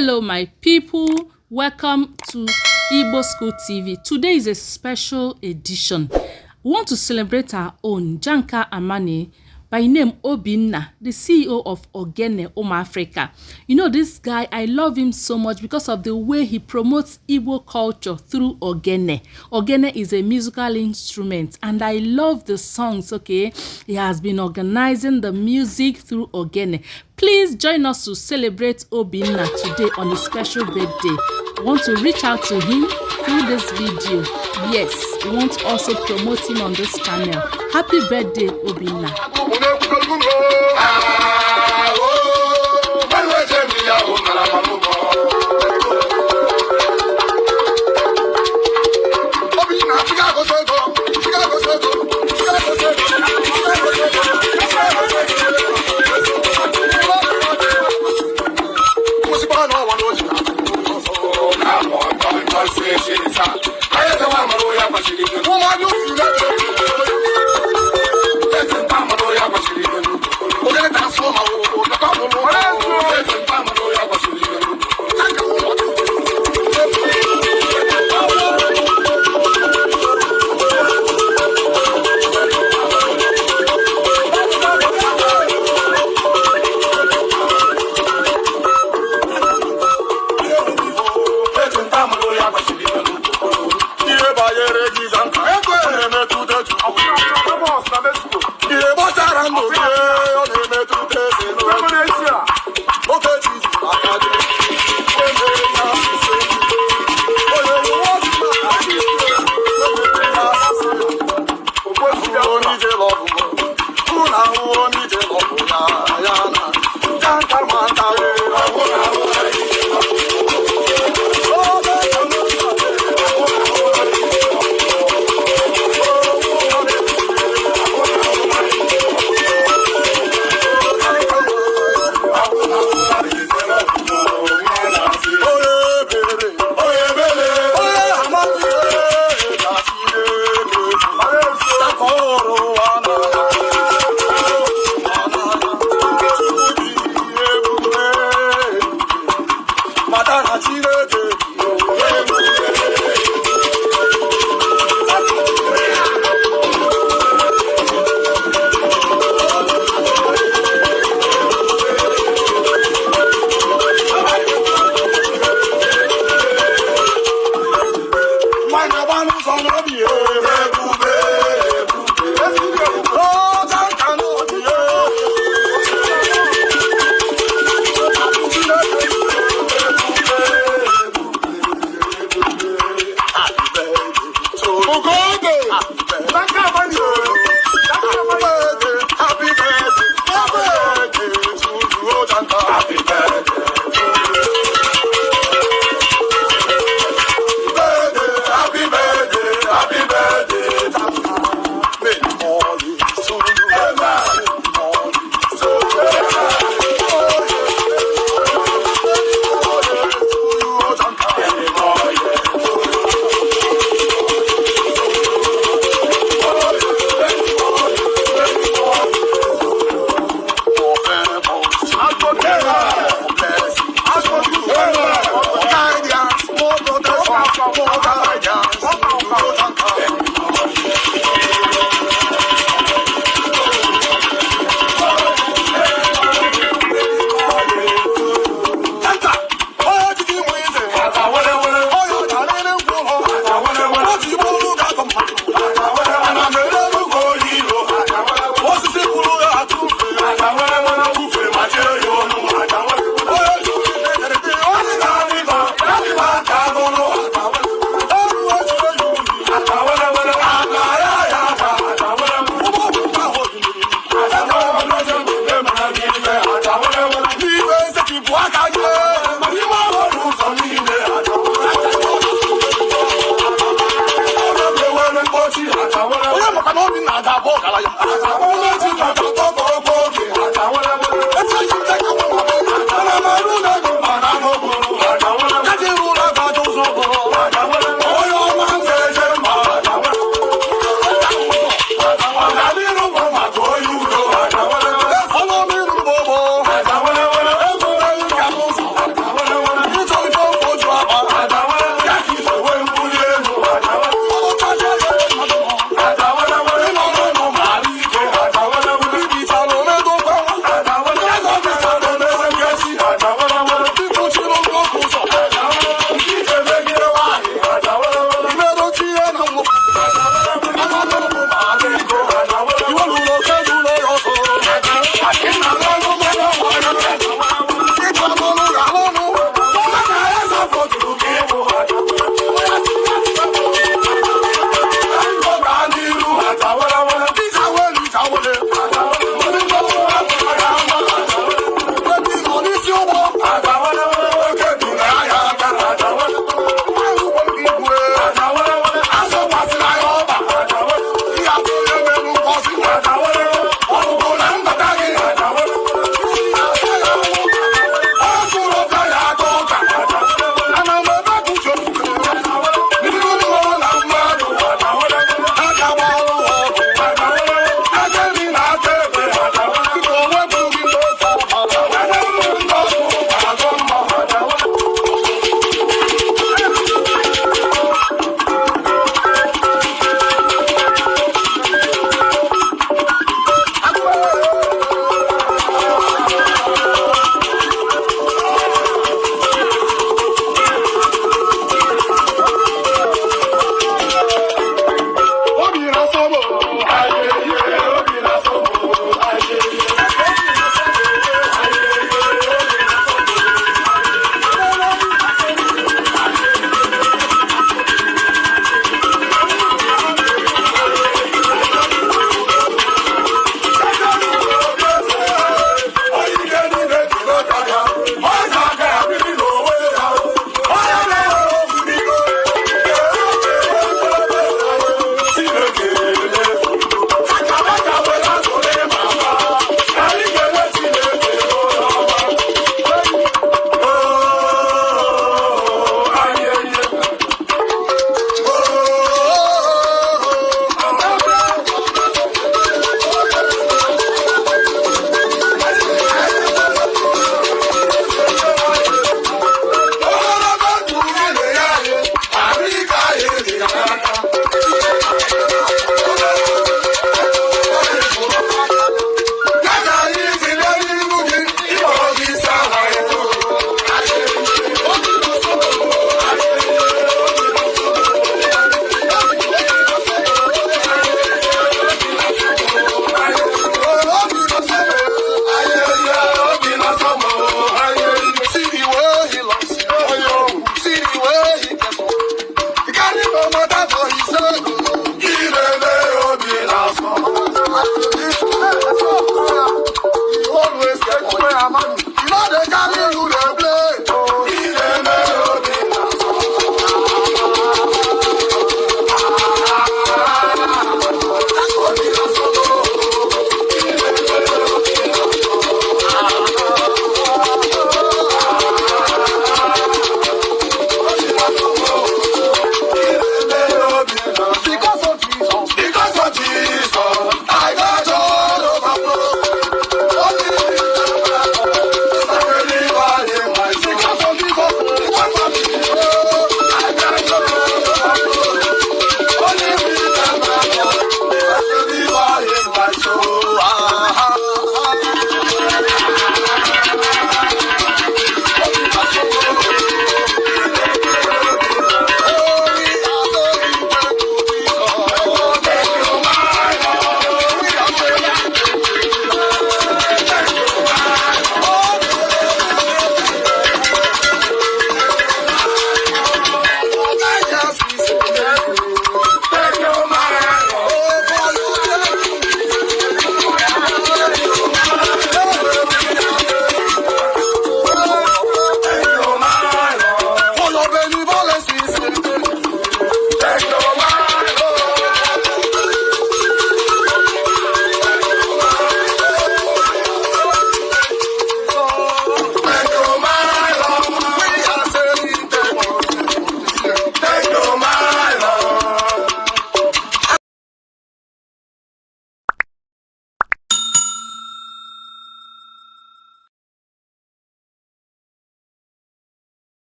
Hello my people, welcome to Igbo School TV. Today is a special edition. We want to celebrate our own Janka Armani, by name Obinna, the CEO of Ogene, Africa. You know this guy, I love him so much because of the way he promotes Igbo culture through Ogene. Ogene is a musical instrument and I love the songs, okay? He has been organizing the music through Ogene. Please join us to celebrate Obinna today on his special birthday. We want to reach out to him through this video. Yes, we want to also promote him on this channel. Happy birthday, Obinna.